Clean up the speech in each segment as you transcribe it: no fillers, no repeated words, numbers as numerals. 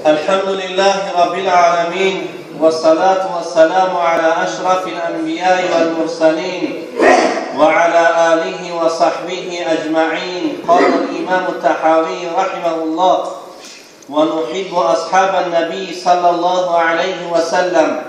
الحمد لله رب العالمين والصلاة والسلام على أشرف الأنبياء والمرسلين وعلى آله وصحبه أجمعين. قال الإمام الطحاوي رحمه الله: ونحب أصحاب النبي صلى الله عليه وسلم،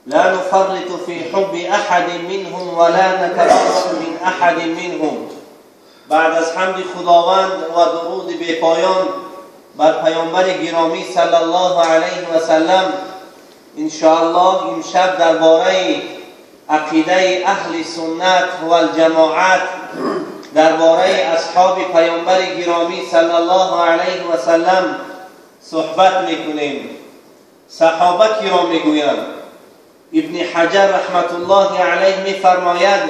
لا نفرط في حب أحد منهم ولا نتبرأ من أحد منهم. بعد از حمد خداوند و درود بی پایان بر پیامبر گرامی صلی الله علیه و سلم، انشاءالله امشب درباره عقیده اهل سنت و الجماعت، درباره اصحاب پیامبر گرامی صلی الله علیه و سلم صحبت میکنیم. صحابه کی را میگویند؟ ابن حجر رحمت الله علیه میفرماید: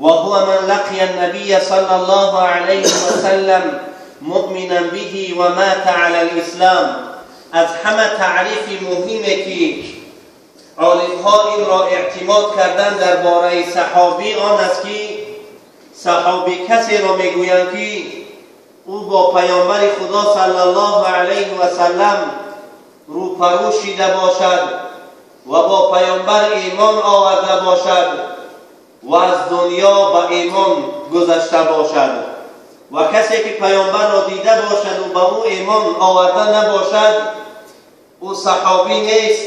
وهو من لقي النبي صلى الله عليه وسلم مؤمنا به ومات على الاسلام. از همه تعریف مهمه که عالمها این را اعتماد کردن درباره صحابی آن است که صحابی کسی را میگویند که او با پیامبر خدا صلی الله علیه و سلم روپرو شده باشد و با پیامبر ایمان آورده باشد و از دنیا به ایمان گذشته باشد. و کسی که پیامبر را دیده باشد و به او ایمان آورده نباشد او صحابی نیست،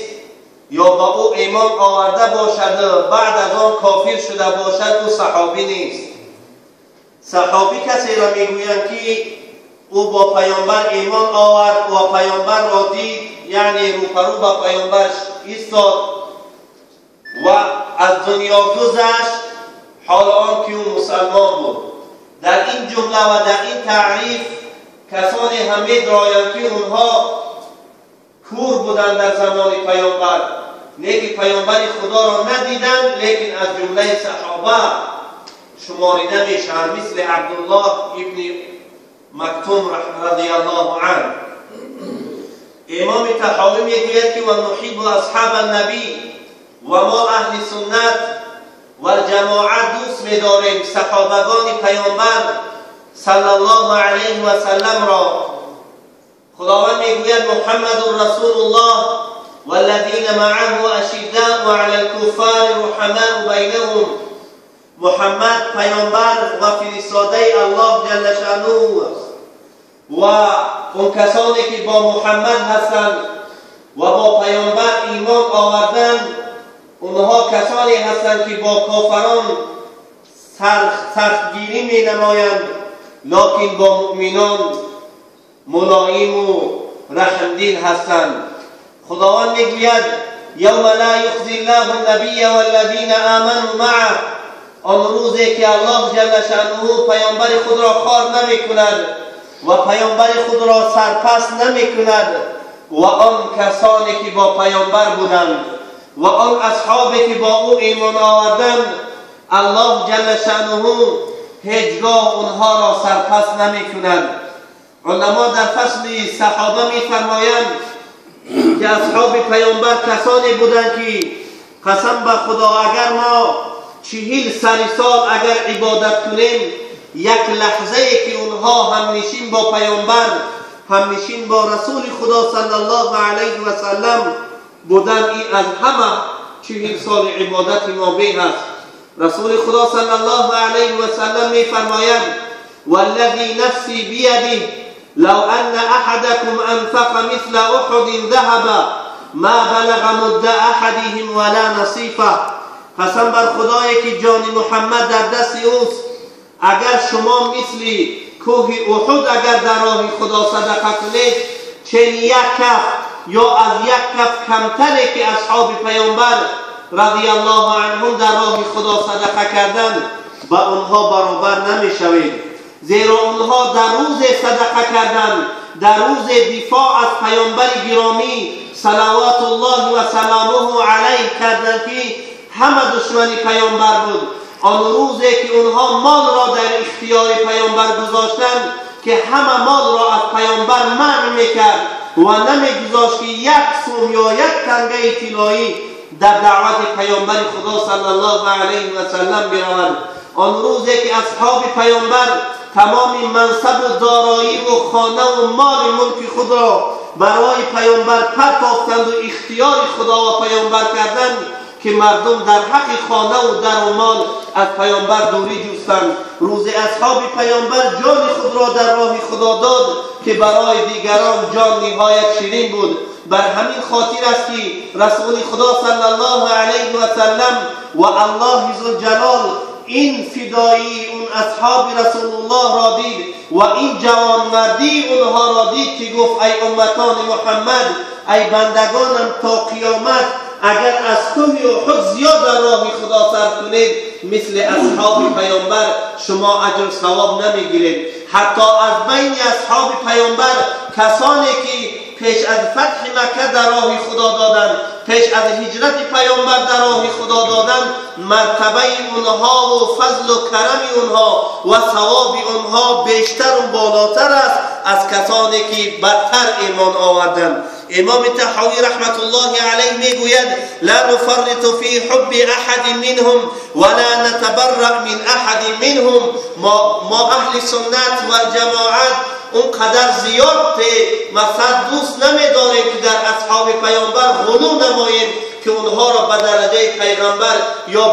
یا به او ایمان آورده باشد بعد از آن کافر شده باشد او صحابی نیست. صحابی کسی را میگویند که او با پیامبر ایمان آورد و پیامبر را دید، یعنی روپرو با پیامبر ایستاد و از دنیا گذشت حال آن که او مسلمان بود. در این جمله و در این تعریف کسانی هم می‌درایند که اونها کور بودند در زمان پیامبر، لیکن پیامبر خدا را ندیدند، لیکن از جمله صحابه شماریده میشوند، مثل عبدالله ابن مکتوم رضی الله عنه. امام طحاوی میگوید که و نحب اصحاب النبی، و ما اهل سنت و الجماعت دوست می‌داریم صحابگان پیامبر صلی الله علیه و سلم را. خداوند میگوید: محمد رسول الله والذین معه اشداء علی الکفار رحماء بینهم. محمد پیامبر و فرستاده الله جل شانه و اون کسانی که با محمد هستند و با پیامبر ایمان آوردند، اونها کسانی هستند که با کافران سختگیری می نمایند، لکن با مؤمنان ملایم و رحمدل هستند. خداوند میگوید: یوم لا یخزی الله النبی والذین آمنوا معه. آن روزی که الله جل شانه پیامبر خود را خوار نمی کند و پیامبر خود را سرپس نمی کند و آن کسانی که با پیامبر بودند و آن اصحابی که با او ایمان آوردند، الله جل شانه هیچگاه اونها را سرپس نمی کند. علما در فصل صحابه می فرمایند که اصحاب پیامبر کسانی بودند که قسم به خدا اگر ما 40 سال اگر عبادت کنیم، یک لحظه که اونها همنشین با پیامبر، همنشین با رسول خدا صلی الله علیه و سلم بودن، این از همه 40 سال عبادت ما به است. رسول خدا صلی الله علیه و سلم می فرماید: والذی نفسی بیده لو ان احدکم انفق مثل احد ذهبا ما بلغ مد احدهم ولا نصیفه. قسم بر خدایی که جان محمد در دست اوست، اگر شما مثل کوه احد اگر در راه خدا صدقه کنید، چنین یک کف یا از یک کف کمتره که اصحاب پیامبر رضی الله عنهم در راه خدا صدقه کردند، با آنها برابر نمیشوید. زیرا آنها در روز صدقه کردند، در روز دفاع از پیامبر گرامی صلوات الله و سلامه علیه کردند که همه دشمن پیامبر بود. آن روزی که اونها مال را در اختیار پیامبر گذاشتند که همه مال را از پیامبر منع میکرد و نمیگذاشت که یک سوم یا یک تنگه طلایی در دعوت پیامبر خدا صلی الله علیه و سلم برود. آن روزی که اصحاب پیامبر تمام منصب و دارایی و خانه و مال ملک خود را برای پیامبر پرتافتند و اختیار خدا و پیامبر کردند که مردم در حق خانه و در و مال از پیامبر دوری جستند. روز اصحاب پیامبر جان خود را در راه خدا داد که برای دیگران جان نهایت شیرین بود. بر همین خاطر است که رسول خدا صلی الله علیه و سلم و الله ذوالجلال این فدایی اون اصحاب رسول الله را دید و این جوانمردی اونها را دید که گفت ای امتان محمد، ای بندگانم، تا قیامت اگر از کوه احد زیاد در راه خدا صرف کنید مثل اصحاب پیامبر شما اجر ثواب نمیگیرید. حتی از بین اصحاب پیامبر کسانی که پیش از فتح مکه در راه خدا دادند، پیش از هجرت پیامبر در راه خدا دادند، مرتبه اونها و فضل و کرم اونها و ثواب اونها بیشتر و بالاتر است از کسانی که بدتر ایمان آوردند. امام طحاوی رحمت الله علیه میگوید لا نفرط فی حب احد منهم ولا نتبرأ من احد منهم. ما اهل سنت و جماعت اونقدر زیاد مثلا دوست نمیداریم که در اصحاب پیامبر غلو نماییم که اونها را به درجه پیغمبر یا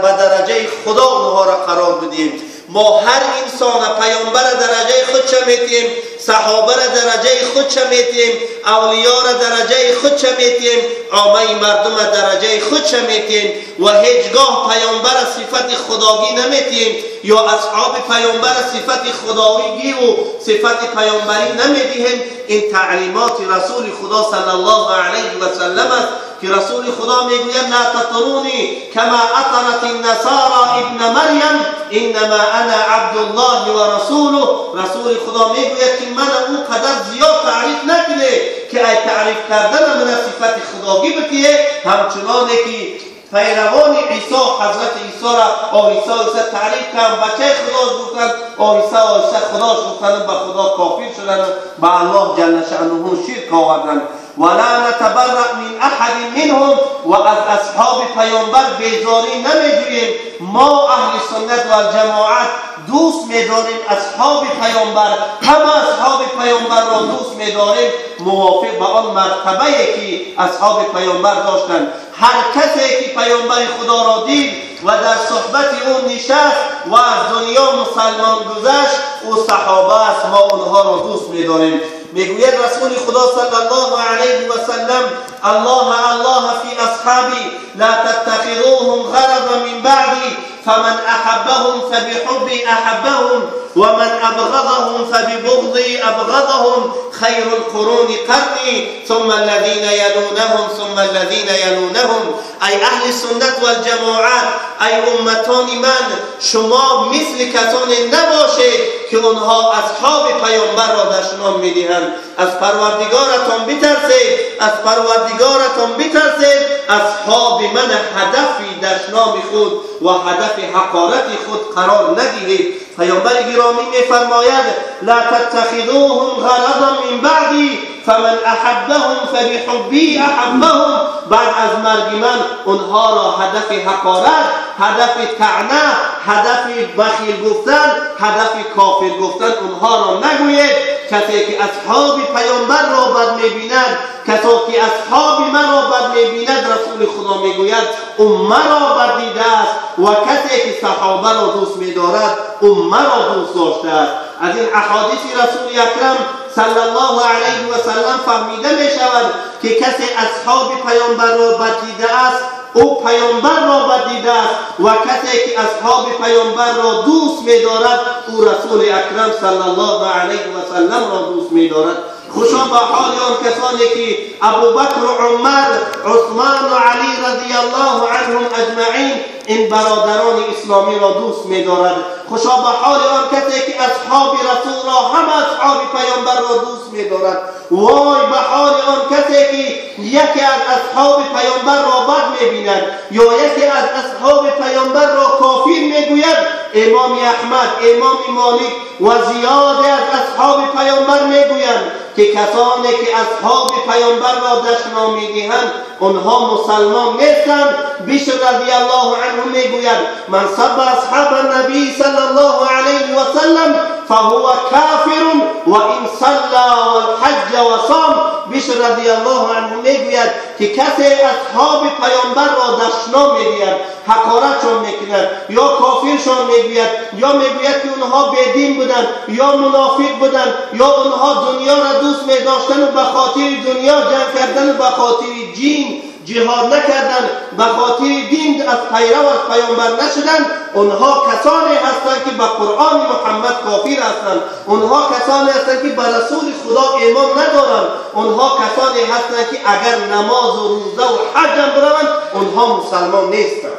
به درجه خدا اونها را قرار بدیم. ما هر انسان پیامبر درجه خودش میتیم، صحابه را درجه خودش میتیم، اولیا را درجه خودش میتیم، عامه مردم درجه خودش میتیم و هیچگاه پیامبر صفت خداگی نمیتیم یا اصحاب پیامبر صفت خداویگی و صفت پیامبری نمیدهیم. این تعلیمات رسول خدا صلی الله علیه و سلم است که رسول خدا میگوید لا تطرونی کما اطرت النصارى ابن مریم انما انا عبد الله و رسوله. رسول خدا میگوید که من اون قدر زیاد تعریف نکنه که ای تعریف کردن من صفت خداگی بتیه، همچنانه که پیروان عیسی حضرت عیسی را آهسته آهسته تعریف کردن، بچه خدا گفتن، آهسته آهسته خداش گفتن، به خدا کافر شدن، به الله جل شأنه شرک آوردن. ولا نتبرأ من احد منهم، و از اصحاب پیامبر بیزاری نمیجوییم. ما اهل سنت و جماعت دوست میداریم اصحاب پیامبر، همه اصحاب پیامبر را دوست میداریم موافق به آن مرتبه که اصحاب پیامبر داشتند. هر کسی که پیامبر خدا را دید و در صحبت او نشست و از دنیا مسلمان گذشت، او صحابه است، ما آنها را دوست میداریم. میگوید رسول خدا صلی الله علیه و سلم الله الله فی اصحابی لا تتخذوهم غرضا من بعدی فمن احبهم فبحبی احبهم ومن ابغضهم فببغضی ابغضهم خیر القرون قرنی ثم الذین یلونهم ثم الذین یلونهم. ای اهل سنت والجماعت، ای امتان من، شما مثل کسانی نباشید که اونها اصحاب پیامبر را دشنام میدهند. از پروردگارتان بترسید، از پروردگارتان بترسید. اصحاب من هدف دشنام خود و هدف حقارت خود قرار ندهید. پیامبر گرامی میفرماید لا تتخذوهم غرضا من بعدی فمن احبهم فبحبی احبهم. بعد از مرگ من اونها را هدف حقارت، هدف طعنه، هدف بخیل گفتن، هدف کافر گفتن اونها را نگویید. کسی که اصحاب پیامبر را بد میبیند، کسی که اصحاب من را بد میبیند، رسول خدا میگوید او مرا بد دیده است، و کسی که صحابه را دوست میدارد او مرا دوست داشته است. از این احادیث رسول اکرم صلی الله علیه و سلم فهمیده می شود که کسی اصحاب پیامبر را بد دیده است او پیامبر را بد دیده است، و کسی که اصحاب پیامبر را دوست می‌دارد او رسول اکرم صلی الله علیه و سلم را دوست می‌دارد. خوشا به حال آن کسانی که ابوبکر و عمر، عثمان و علی رضی الله عنهم اجمعین این برادران اسلامی را دوست می‌دارد. خوشا به حال آن کسی که اصحاب رسول را، هم اصحاب پیامبر را دوست می‌دارد. وای به حال آن کسی که یکی از اصحاب پیامبر را بد می‌بیند یا یکی از اصحاب پیامبر را کافر می‌گوید. امام احمد، امام مالک و زیاد از اصحاب پیامبر می‌گویند که کسانی که اصحاب پیامبر را دشنام می‌دهند آنها مسلمان نیستند. بشر رضی الله عنه میگوید من سب اصحاب النبی صلی الله علیه و سلم فهو کافر و ان صلى والحج حج و صام. بشر رضی الله عنه میگوید که کسی اصحاب پیامبر را دشنام میدهد، حقارتشان میکند، یا کافرشان میگوید، یا میگوید که اونها بیدین بودند یا منافق بودند، یا اونها دنیا را دوست میداشتند و به خاطر دنیا جنگ کردن و به خاطر جین جهاد نکردند، به خاطر دین از پیرو از پیامبر نشدند، اونها کسانی هستند که به قرآن محمد کافر هستند، اونها کسانی هستند که به رسول خدا ایمان ندارند، اونها کسانی هستند که اگر نماز و روزه و حج هم بروند اونها مسلمان نیستند.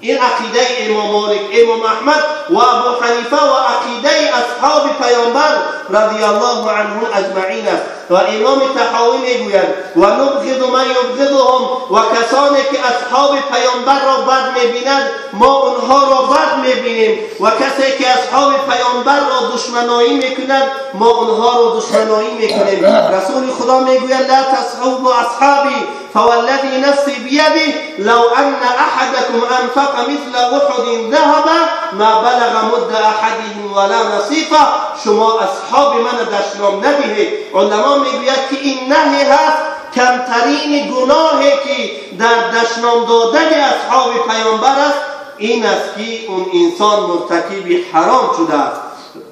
این عقیده امام مالک، امام احمد و ابو حنیفه و عقیده اصحاب پیامبر رضی الله عنهم اجمعین است. و امام طحاوی میگوید و نبغض من یبغضهم، و کسانی که اصحاب پیامبر را بد میبیند ما اونها را بد میبینیم، و کسی که اصحاب پیامبر را دشمنایی میکند ما اونها را دشمنایی میکنیم. رسول خدا میگوید لا تصحبوا اصحابی فوالذی نفسی بیده لو ان احدکم انفق مثل احد ذهبا ما بلغ مد احدهم ولا نصیفه. شما اصحاب من دشنام ندهید. علما میگوید که این نهی هست، کمترین گناهی که در دشنام دادن اصحاب پیامبر است این است که اون انسان مرتکب حرام شده است.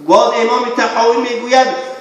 باز امام طحاوی میگوید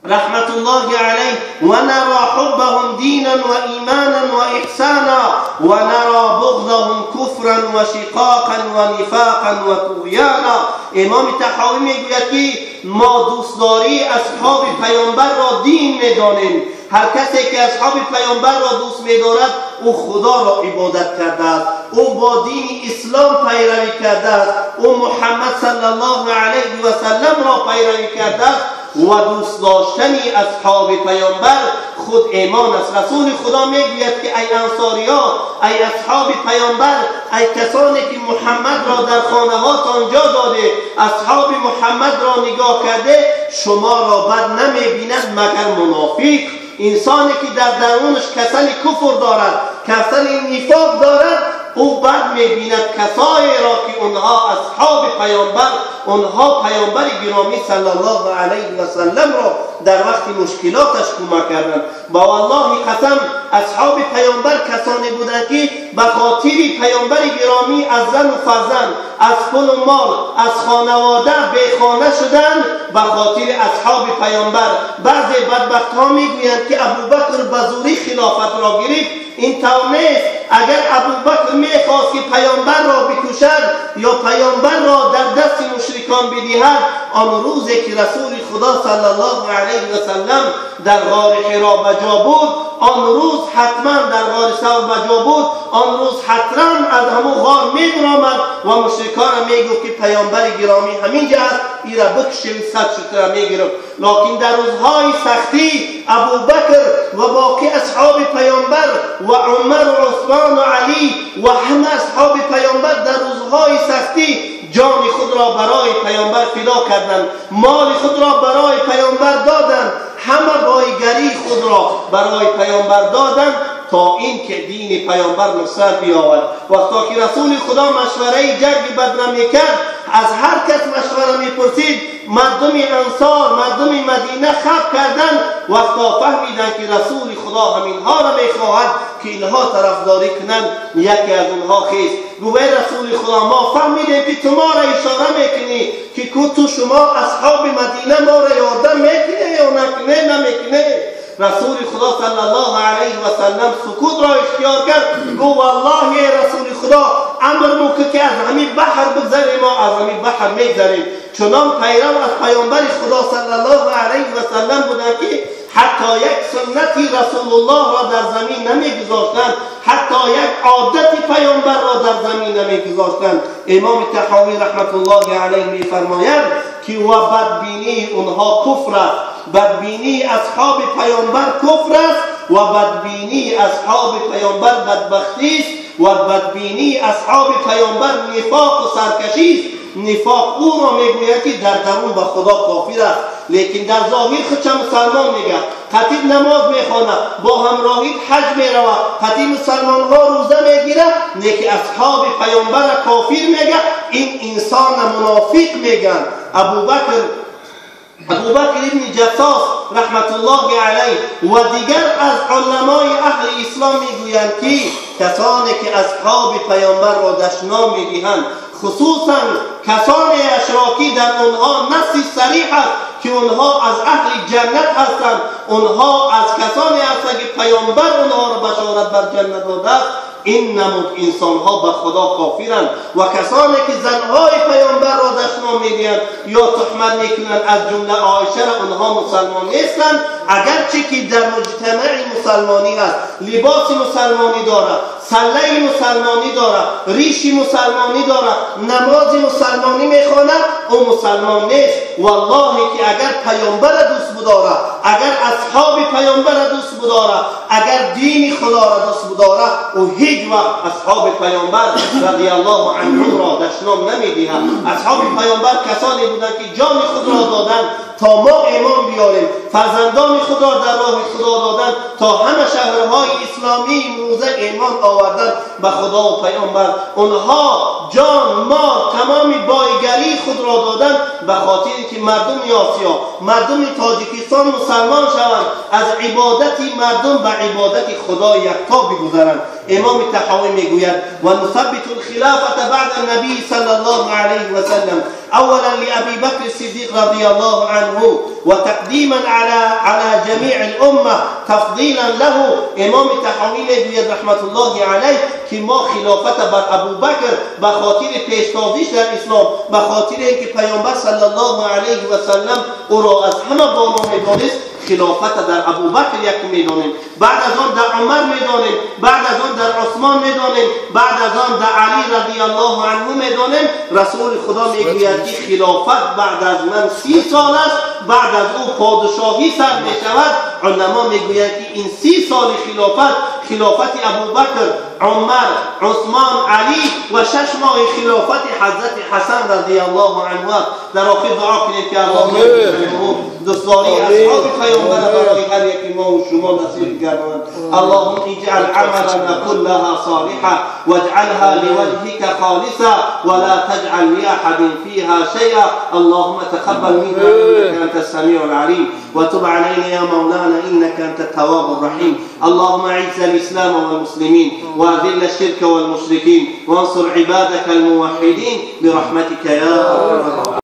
رحمة الله عليه ونرى حبهم دينا وإيمانا وإحسانا ونرى بغضهم كفرا وشقاقا ونفاقا وطغيانا. امام طحاوی میگوید که ما دوستداری اصحاب پیامبر را دین میدانیم. هر کسی که اصحاب پیامبر را دوست میدارد او خدا را عبادت کرده است، او با دین اسلام پیروی کرده است، او محمد صلی الله علیه و سلم را پیروی کرده است. و دوست داشتن اصحاب پیامبر خود ایمان است. رسول خدا میگوید که ای انصاریا، ای اصحاب پیامبر، ای کسانی که محمد را در خانه‌هاتان جا داده، اصحاب محمد را نگاه کرده، شما را بد نمیبیند مگر منافق. انسانی که در درونش کسل کفر دارد، کسل نفاق دارد، او بد میبیند کسایی را که اونها اصحاب پیامبر، اونها پیامبر گرامی صلی الله علیه و سلم را در وقت مشکلاتش کمک کردند. با والله قسم اصحاب پیامبر کسانی بودند که به خاطر پیامبر گرامی از زن و فرزند، از پول و مال، از خانواده بیخانه شدند به خاطر اصحاب پیامبر. بعضی بدبخت ها میگویند که ابوبکر به زوری خلافت را گرفت. این طور نیست. اگر ابوبکر میخواست که پیامبر را بکشد یا پیامبر را در دست مشرکان بدهد، آن روزی که رسول خدا صلی الله علیه و سلم در غار حرا بجا بود، آن روز حتما در غار ثور بجا بود، آن روز حتما از همون غار میبرآمد و مشرکان را میگفت که پیامبر گرامی همینجا است، ای را بکشیم، صد شتر میگرفت. لکن در روزهای سختی ابوبکر و باقی اصحاب پیامبر و عمر و عثمان و علی و همه اصحاب پیامبر در روزهای سختی جان خود را برای پیامبر فدا کردند، مال خود را برای پیامبر دادند، همه بایگری خود را برای پیامبر دادند تا اینکه دین پیامبر نصرت بیاورد. وقتی که رسول خدا مشوره جنگ بدر میکرد، از هر کس مشوره میپرسید. مردم انصار، مردم مدینه خب کردند. وقتا فهمیدند که رسول خدا همینها را میخواهد که اینها طرفداری کنند، یکی از اونها خیست گفت رسول خدا ما فهمیدیم که تو ما را اشاره میکنی که تو شما اصحاب مدینه ما را یاردم میکنی یا نکنه نمیکنه. رسول خدا صلی الله علیه و سلم سکوت را اختیار کرد. گفت والله رسول خدا امر میکنه که از همین بحر بگذریم، ما از همین بحر میگذریم. چنان پیرو از پیامبر خدا صلی الله علیه و سلم بودند که حتی یک سنتی رسول الله را در زمین نمیگذاشتند، حتی یک عادت پیامبر را در زمین نمیگذاشتند. امام طحاوی رحمت الله علیه میفرماید که و بدبینی اونها کفر است، بدبینی اصحاب پیامبر کفر است و بدبینی اصحاب پیامبر بدبختی است و بدبینی اصحاب پیامبر نفاق و سرکشی است. نفاق او را میگوید که در درون به خدا کافر است، لیکن در ظاهر خودش مسلمان میگه، خطیب نماز میخواند، با همراهی حج میرود، خطیب مسلمان ها روزه میگیره، لیکن اصحاب پیامبر کافر میگه. این انسان منافق میگن. ابوبکر Абубакр ибн Ҷассос раҳматуллоҳи алайҳ ва дигар аз уламои аҳли ислом мегӯянд ки касоне ки асҳоби паёмбарро дашном медиҳанд, хусусан касоне ашроки дар онҳо насси сариҳ аст ки онҳо аз аҳли ҷаннат ҳастанд, онҳо аз касоне ҳастанд ки паёмбар онҳоро башорат бар ҷаннат додааст. Ин намуд инсонҳо ба Худо кофиранд ва касоне ки занҳои паёмбарро дашном медиҳанд ё туҳмат мекунанд, аз ҷумла Оишаро, онҳо мусалмон нестанд, агарчи ки дар муҷтамаи мусалмонӣ аст, либоси мусалмонӣ дорад, саллаи мусалмонӣ дорад, риши мусалмонӣ дорад, намози мусалмонӣ мехонад, ӯ мусалмон нест. Валлоҳе ки агар паёмбара дӯст бидорад, агар асҳоби паёмбара дӯст бидорад, агар дини Худоро дӯст бидорад, ӯ ҳеҷ вақт асҳоби паёмбар радиаллоҳу анҳумро дашном намедиҳад. Асҳоби паёмбар касоне буданд ки ҷони худро доданд то мо имон биёрем, фарзандони худро дар роҳи Худо доданд то ҳама шаҳрҳои исломии имрӯза имон оварданд ба Худо ва паёмбар. Онҳо ҷон, мол, тамоми бойгарии худро доданд ба хотире ки мардуми Осиё, мардуми Тоҷикистон мусалмон шаванд, аз ибодати мардум ба ибодати Худои якто бигузаранд. Имом Таҳовӣ мегӯяд: ва нусаббиту алхилофата баъда наби саллаллоҳу алайҳи васаллам أولا لأبي بكر الصديق رضي الله عنه وتقديما على جميع الأمة تفضيلا له. امام تحاوی میگوید رحمت الله علیه که ما خلافت بر ابو بکر به خاطر پیشتازیش در اسلام، به خاطر اینکه پیامبر صلی الله علیه و سلم او را از همه بالا میدانست، خلافت در ابوبکر یک میدانیم، بعد از آن در عمر میدانیم، بعد از آن در عثمان میدانیم، بعد از آن در علی رضی الله عنه میدانیم. رسول خدا میگوید که خلافت بعد از من 30 سال است، بعد از او پادشاهی سر میشود. علما میگویند که این 30 سال خلافت، خلافت ابوبکر، عمر، عثمان، علی و 6 ماه خلافت حضرت حسن رضی الله عنه. در آخر دعا کنید که الله دوستداری اصحاب پیامبر برای هر یک ما و شما نصیب گرداند. اللهم اجعل عملنا كلها صالحا واجعلها لوجهك خالصا ولا تجعل لأحد فيها شيئا. اللهم تقبل منا إنك أنت السميع العليم وتب علينا يا مولانا إنك أنت التواب الرحيم. اللهم أعز الإسلام والمسلمين وأذل الشرك والمشركين وانصر عبادك الموحدين برحمتك يا أرحم الراحمين.